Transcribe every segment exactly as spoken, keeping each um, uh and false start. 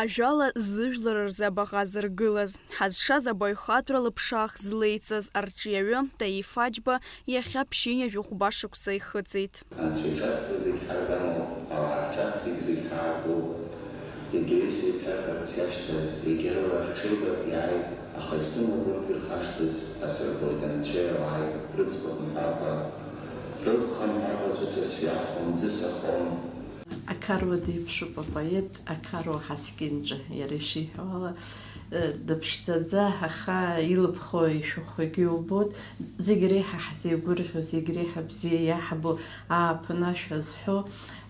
Ажәала, зыжәлар рзы абаҟа зыргылаз, ҳазшаз абаҩхатәра лыԥшаах злеиҵаз арҿиаҩы Таиф Аџьба иахьа ԥшьынҩажәи хәба шықәса ихыҵит. Анцәа иҿаԥхьа зегь ҳаргамоуп, ауаа рҿаԥхьагь зегь ҳааргоуп. Егьаҩы сеицагарц иашьҭаз, егьарыла рҽеибак иааит, аха исымоуп урҭ ирхашҭыз, асырбоит анцәа иауааит, рыӡбахә мҳәакәа, рылԥха мҳәакәа ҵәыцас иаахәон, ӡыс ахон. Ақаруа деиԥшуп апоет, ақаруа ҳаскьынҿы, иара ишиҳәо ала, э, дыԥшӡаӡа, аха илыԥхо ишәахәагьы иубоит. Зегь реиҳа ҳзеигәырӷьо, зегь реиҳа бзиа иаҳбо ааԥын ашәа зҳәо,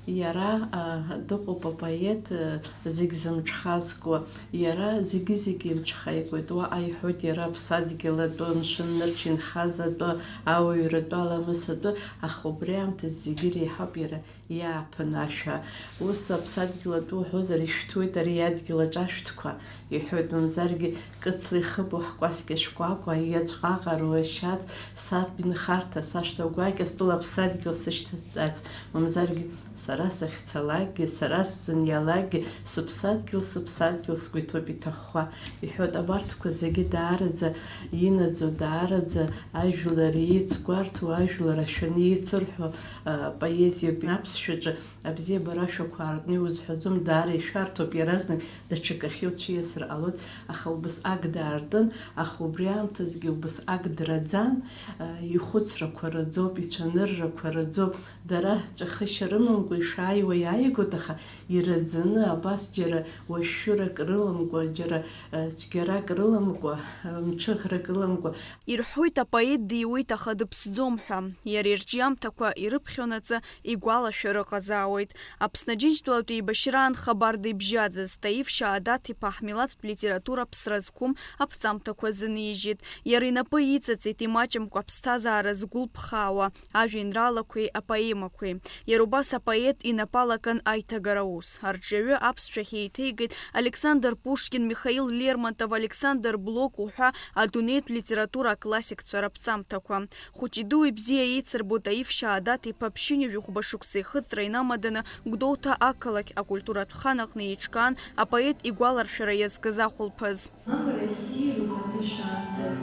иара, а, дыҟоуп апоет, э, зегь зымҽхазкуа. Иара зегьы-зегьы имҽхаикуеит. Уаҟа иҳәоит иара аԥсадгьыл атәы, амшын нырцә инхаз атәы, ауаҩратәы, аламыс атәы, аха убри аамҭазы зегьы реиҳауп иара иааԥын ашәа. Ус аԥсадгьыл атәы уҳәозар, ишәҭуеит ари адгьыл аҿы ашәҭқәа, иҳәоит, мамзаргьы кыцла ихыбу ҳкәасқьа шкәакәа, иаҵәҟаҟароу ашьац, саб инхарҭа, сашҭа гәакьа, стәыла аԥсадгьыл сышьҭаҵ, мамзаргьы сара сахьцалакгьы, сара сзыниалакгьы, сыԥсадгьыл, сыԥсадгьыл, сгәы иҭоуп иҭахәхәа, иҳәоит. Абарҭқәа зегьы даараӡа инаӡо, даараӡа ажәлар еицгәарҭо, ажәлар ашәаны еицырҳәо, а, поезиоуп. Аԥсшәаҿы абзиабара ашәақәа аартны иузҳәаӡом, даара ишәарҭоуп, иаразнак даҽакахьы уцәиасыр ҟалоит, аха убасҟак даартын, аха убри аамҭазгьы убасҟак драӡан, а, ихәыцрақәа раӡоуп, ицәаныррақәа раӡоуп, дара ҵәахышьа рымамкәа ишааиуа иааигоит, аха ираӡаны абас џьара уашәшәырак рыламкәа, џьара, а, цәгьарак рыламкәа, а, мҽыӷрак рыламкәа. Ирҳәоит, апоет диуеит, аха дыԥсӡом ҳәа. Иара ирҿиамҭақәа ирыԥхьонаҵы игәалашәара ыҟазаауеит. Аԥсны Аџьынџьтәылатә еибашьраан хабарда ибжьаӡыз Таиф Шаадаҭ-иԥа ҳмилаҭтә литература ԥсра зқәым аԥҵамҭақәа азынижьит. Иара инапы иҵыҵит имаҷымкәа аԥсҭазаара згәылԥхаауа ажәеинраалақәеи апоемақәеи. Иара убас апоет инапы алакын аиҭагара аус. Арҿиаҩы аԥсшәахь еиҭеигеит Александр Пушкин, Михаил Лермонтов, Александр Блок уҳәа адунеитә литература аклассикцәа раԥҵамҭақәа. Хәыҷи-дуи бзиа еицырбо Таиф Шаадаҭ-иԥа ԥшьынҩажәи хәба шықәса ихыҵра инамаданы Гәдоуҭа ақалақь акультуратә хан аҟны еиҿкаан апоет игәаларшәара иазкыз ахәылԥаз. Амра ссируп аҭашәамҭаз,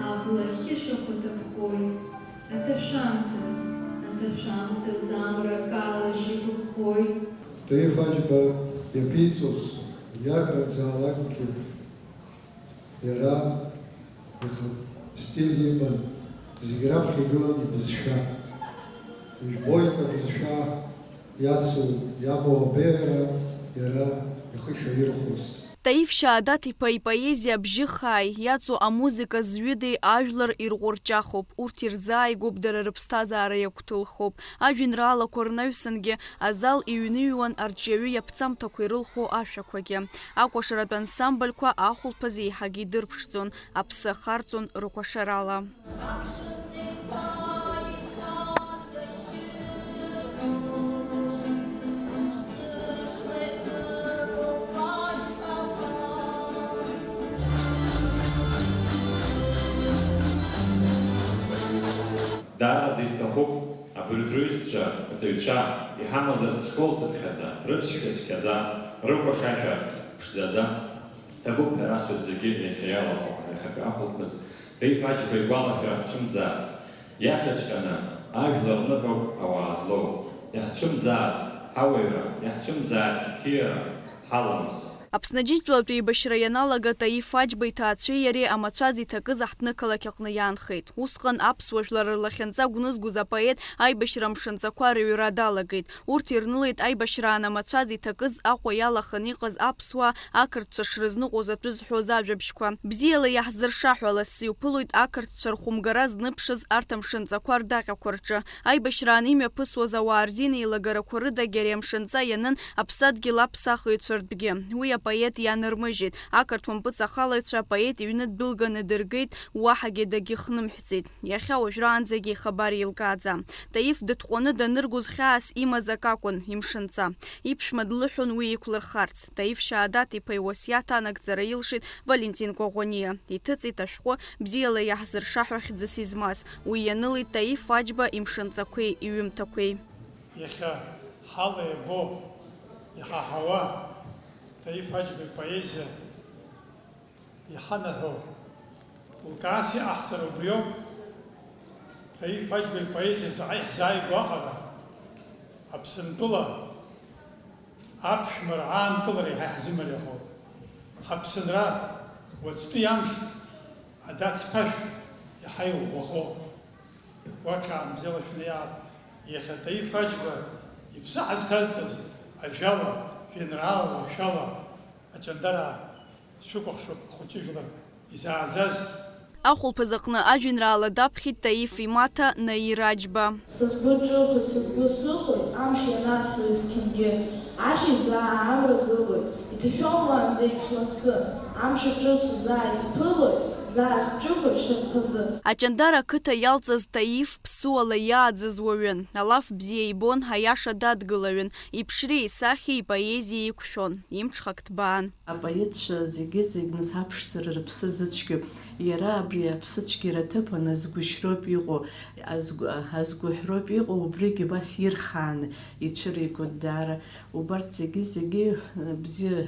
абла ахьышәахәа ҭаԥхоит. Аҭашәамҭаз, аҭашәамҭаз амра акалашәа игәаԥхоит. Таиф Аџьба иаԥиҵоз иарбанзаалакгьы иара ихатә стиль иман, зегь раԥхьа игылан ибызшәа. Ижәбоит абызшәа иацу, иамоу абеиара иара ихы ишаирхәоз. Таиф Шаадаҭ-иԥа ипоезиа абжьы хааи иаҵоу амузыка зҩыдеи ажәлар ирҟәырҷахоуп, урҭ ирзааигәоуп, дара рыԥсҭазаара иагәҭылхоуп. Ажәеинраалақәа рнаҩсангьы азал иҩныҩуан арҿиаҩы иаԥҵамҭақәа ирылху ашәақәагьы. Акәашаратә ансамбльқәа ахәылԥаз еиҳагьы идырԥшӡон, аԥсы ахарҵон рыкәашарала. Даараӡа исҭахуп абыржә рҩызцәа, аҵаҩцәа, иҳамаз асшкол цыԥхьаӡа, рыԥсшәа цқьаӡа, рыкәашашәа ԥшӡаӡа. Ҭабуп ҳәа расҳәоит зегьы иахьа иалахәу ҳара иахьатәи ахәылԥаз Таиф Аџьба игәалашәара ҳцәымӡааит. Иашаҵәҟьаны, ажәлар ныҳәоуп ауаа злоу. Иаҳцәымӡааит ҳауаҩра, иаҳцәымӡааит ҳқьиара, ҳаламыс. Аԥсны Аџьынџьтәылатә еибашьра ианалага Таиф Аџьба иҭаацәеи иареи амацәаз иҭакыз аҳҭнықалақь аҟны иаанхеит. Усҟан аԥсуа жәлар рлахьынҵа гәнызгоз апоет аибашьра амшынҵақәа рыҩра далагеит. Урҭ ирнылеит аибашьраан амацәаз иҭакыз Аҟәа иалаханы иҟаз аԥсуаа ақырҭцәа шрызныҟәоз атәы зҳәоз ажәабжьқәа. Бзиала иаҳзырша ҳәа лассы иуԥылоит ақырҭцәа рхәымгара зныԥшыз арҭ амшынҵақәа рдаҟьақәа рҿы. Аибашьраан имҩаԥысуаз ауаа рзин еилагарақәа рыдагь ари амшынҵа ианын аԥсадгьыл аԥсахыҩцәа ртәгьы. Уи апоет ианырмыжьит. Ақырҭуа мпыҵахалаҩцәа апоет иҩны ддәылганы дыргеит, уаҳагьы дагьыхнымҳәӡеит. Иахьа уажәраанӡагьы ихабар еилкааӡам. Таиф дытҟәаны даныргоз хьаас имаз акакәын, имшынҵа. Иԥшәма длыҳәон уи иқәлырхарц. Таиф Шаадаҭ-иԥа иуасиаҭ анагӡара илшеит Валентин Коӷониа. Иҭыҵит ашәҟәы Бзиала иаҳзырша ҳәа хьӡыс измаз. Уи ианылеит Таиф Аџьба имшынҵақәеи иҩымҭақәеи. Иахьа ҳала иабо, иҳаҳауа, Таиф Аџьба ипоезиа иҳанаҳәо лкаас иҟаҳҵара убриоуп. Таиф Аџьба ипоезиа заҟа иаҳзааигәоу аҟара, Аԥсынтәыла аԥшәмара аанкылара иаҳа иаҳзымариахоит. Ҳаԥсынра уаҵәтәи амш адац ԥашә иаҳа иӷәӷәахоит. Уа ҽаанбзиала шәнеиаат, иахьа Таиф Аџьба иԥсы ҳазҭазҵаз ажәала, жәеинраалала, шәала, Аҷандараа, сшәыкәыхшоуп ахәыҷыжәлар изааӡаз. Ахәылԥаз аҟны ажәеинраала даԥхьеит Таиф имаҭа Наир Аџьба. Сызгәы ҿыхоит, сызгәы сыхоит, амш ианацло есқьынгьы. Ашьыжь заа амра гылоит, иҭашәом уаанӡа иԥшь ласы. Амш аҿы сзааисԥылоит, заа сҿыхоит шьапԥазы. Аҷандара ақыҭа иалҵыз Таиф ԥсуала иааӡаз уаҩын. Алаф бзиа ибон, аиаша дадгылаҩын. Иԥшреи исахьеи ипоезиеи иқәшәон. Имҽхак ҭбаан. Апоетцәа зегьы-зегь нас аԥшӡара рыԥсы зыцәгьоу, иара абри аԥсыцәгьара аҭыԥан азгәышьроуп иҟоу, азгә-, азгәыҳәроуп иҟоу, убригьы убас ирхааны ицәыригоит даара. Убарҭ зегьы-зегьы, э, бзиа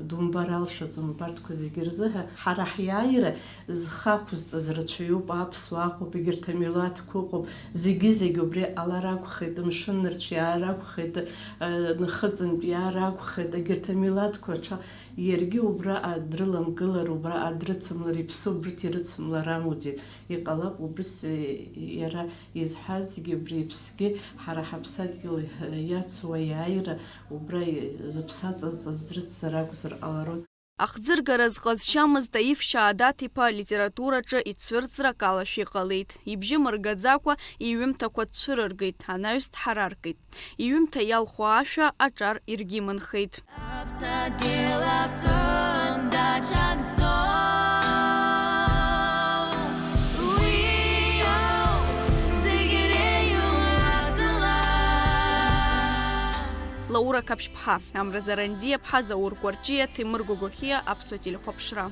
думбар алшаӡом, убарҭқәа зегьы рзыҳәа. Ҳара ҳиааира зхы ақәызҵаз рацәаҩуп, аԥсуаа ыҟоуп, егьырҭ амилаҭқәа ыҟоуп, зегьы-зегь убри ала ракәхеит, мшын нырцә иаар акәхеит, э, нхыҵынтә иаар акәхеит, егьырҭ амилаҭқәа ҽа Иаргьы убраҟа дрыламгылар, убраҟа дрыцымлар, иԥсы убрҭ ирыцымлар амуӡеит. Иҟалап, убрыс, э, иара изҳәазгьы, убри иԥсгьы ҳара ҳаԥсадгьыл, э, иацу аиааира, убра, э, зыԥсы аҵазҵаз дрыцзар акәзар ҟаларон. Ахӡыргара зҟазшьамыз Таиф Шьаадат-иԥа алитератураҿы ицәырҵра акалашәа иҟалеит. Ибжьы мыргаӡакәа иҩымҭақәа цәырыргеит, анаҩс дҳараркит. Иҩымҭа иалху ашәа аҿар иргьыманхеит. Аԥсадгьыл аҟын даҽакӡоу, уи иоуп зегь реиуадаҩра. Лаура Қаԥшьԥҳа, Амра Зарандиаԥҳа, Заур Кәарҷиа, Ҭемыр Гогохиа, Аԥсуа телехәаԥшра.